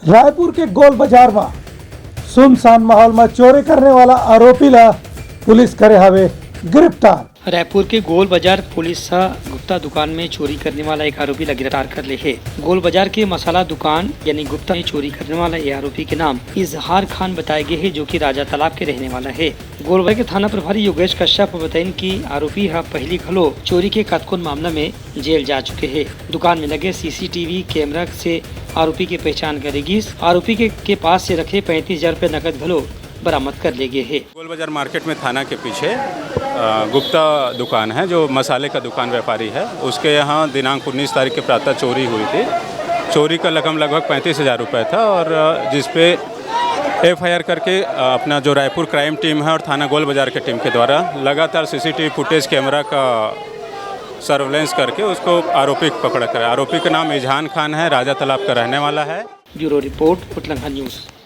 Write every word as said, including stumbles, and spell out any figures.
रायपुर के गोल बाजार म सुनसान माहौल म चोरी करने वाला आरोपी ला पुलिस करे हवे गिरफ्तार। रायपुर के गोल बाजार पुलिस ह गुप्ता दुकान में चोरी करने वाला एक आरोपी ला गिरफ्तार कर ले हे। गोल बाजार के मसाला दुकान यानी गुप्ता में चोरी करने वाला ये आरोपी के नाम इजहार खान बताए गए हे, जो कि राजा तालाब के रहने वाला हे। गोल बाजार के थाना प्रभारी योगेश कश्यप बताइन कि आरोपी ह पहली घलो चोरी के कतकोन मामला में जेल जा चुके हे। दुकान में लगे सीसीटीवी कैमरा से आरोपी के पहचान करे गिस। आरोपी के, के पास से रखे पैंतीस हजार रुपये नकद घलो बरामद कर ले गे हे। गोल बाजार मार्केट में थाना के पीछे, अ, गुप्ता दुकान है, जो मसाले का दुकान व्यापारी है, उसके यहाँ दिनांक उन्नीस तारीख के प्रातः चोरी हुई थी। चोरी का रकम लगभग पैंतीस हजार रुपये था और, अ, जिस पे एफआईआर करके, अ, अपना जो रायपुर क्राइम टीम है और थाना गोल बाजार के टीम के द्वारा लगातार सीसीटीवी फुटेज कैमरा का सर्वेलेंस करके उसको आरोपी को पकड़ कर, आरोपी का नाम इजहान खान है, राजा तालाब का रहने वाला है। Bureau report, Utlangha news.